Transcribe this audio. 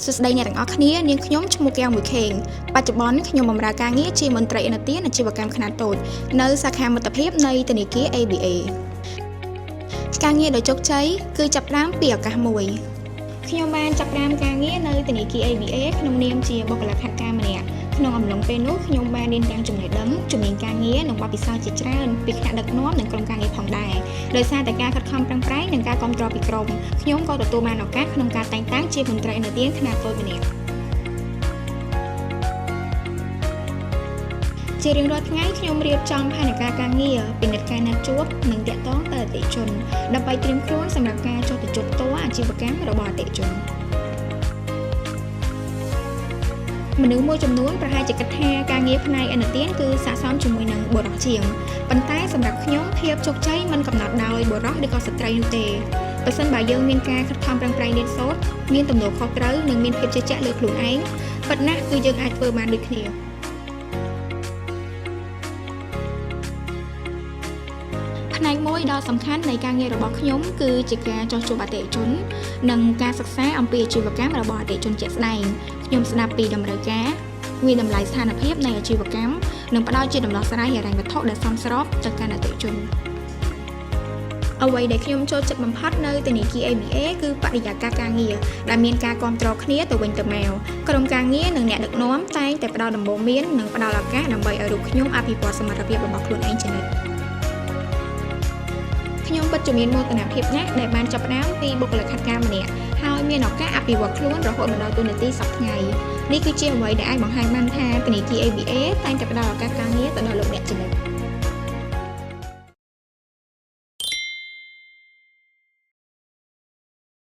សួស្តីអ្នកទាំងអស់គ្នានាងខ្ញុំឈ្មោះកែវមួយខេងបច្ចុប្បន្នខ្ញុំបម្រើការងារជាមន្ត្រីឥណទានអាជីវកម្មខ្នាតតូចនៅសាខាមិត្តភាពនៃធនាគារ ABA ការងារដ៏ជោគជ័យគឺចាប់ផ្ដើមពីឱកាសមួយខ្ញុំបានចាប់ផ្ដើមការងារនៅធនាគារ ABA ក្នុងនាមជាបុគ្គលិកហាត់ការម្នាក់ក្នុងអំឡុងពេលនោះខ្ញុំបានរៀនទាំងចំណេះដឹងជំនាញការងារនិងបទពិសោធន៍ជាច្រើនពីថ្នាក់ដឹកនាំនិងក្រុមការងារផងដែរដោយសារតែការខិតខំប្រឹងប្រែងនិងការគាំទ្រពីក្រុមខ្ញុំក៏ទទួលបានឱកាសក្នុងការតែងតាំងជាមន្ត្រីឥណទានខ្នាតតូចម្នាក់ជារៀងរាល់ថ្ងៃខ្ញុំរៀបចំផែនការការងារពិនិត្យការណាត់ជួបនិងទាក់ទងទៅអតិថិជនដើម្បីត្រៀមខ្លួនសម្រាប់ការចុះទៅជួបផ្ទាល់អាជីវកម្មរបស់អតិថិជនមនុស្សមួយចំនួនប្រហែលជាគិតថាការងារផ្នែកឥណទានគឺស័ក្តិសមជាមួយនឹងបុរសជាងប៉ុន្តែសម្រាប់ខ្ញុំភាពជោគជ័យមិនកំណត់ដោយបុរសឬក៏ស្ត្រីនោះទេប្រសិនបើយើងមានការខិតខំប្រឹងប្រែងរៀនសូត្រមានទំនួលខុសត្រូវនិងមានភាពជឿជាក់លើខ្លួនឯងពិតណាស់គឺយើងអាចធ្វើបានដូចគ្នាផ្នែកមួយដ៏សំខាន់នៃការងាររបស់ខ្ញុំគឺជាការចុះជួបអតិថិជននិងការសិក្សាអំពីអាជីវកម្មរបស់អតិថិជនជាក់ស្ដែងខ្ញុំស្ដាប់ពីតម្រូវការវាយតម្លៃស្ថានភាពនៃអាជីវកម្មនិងផ្ដល់ជាដំណោះស្រាយហិរញ្ញវត្ថុដែលសមស្របទៅកាន់អតិថិជនអ្វីដែលខ្ញុំចូលចិត្តបំផុតនៅធនាគារ ABA គឺបរិយាកាសការងារដែលមានការគាំទ្រគ្នាទៅវិញទៅមកក្រុមការងារនិងអ្នកដឹកនាំតែងតែផ្ដល់ដំបូន្មាននិងផ្ដល់ឱកាសដើម្បីឲ្យរូបខ្ញុំអភិវឌ្ឍសមត្ថភាពរបស់ខ្លួនឯងជានិច្ចខ្ញុំពិតជាមានមោទនភាពណាស់ដែលបានចាប់ផ្ដើមពីបុគ្គលិកហាត់ការម្នាក់ហើយមានឱកាសអភិវឌ្ឍខ្លួនរហូតមកដល់តួនាទីសព្វថ្ងៃនេះគឺជាអ្វីដែលអាចបង្ហាញបានថាធនាគារ ABA តែងតែផ្ដល់ឱកាសការងារទៅដល់លោកអ្នកជានិច្ច។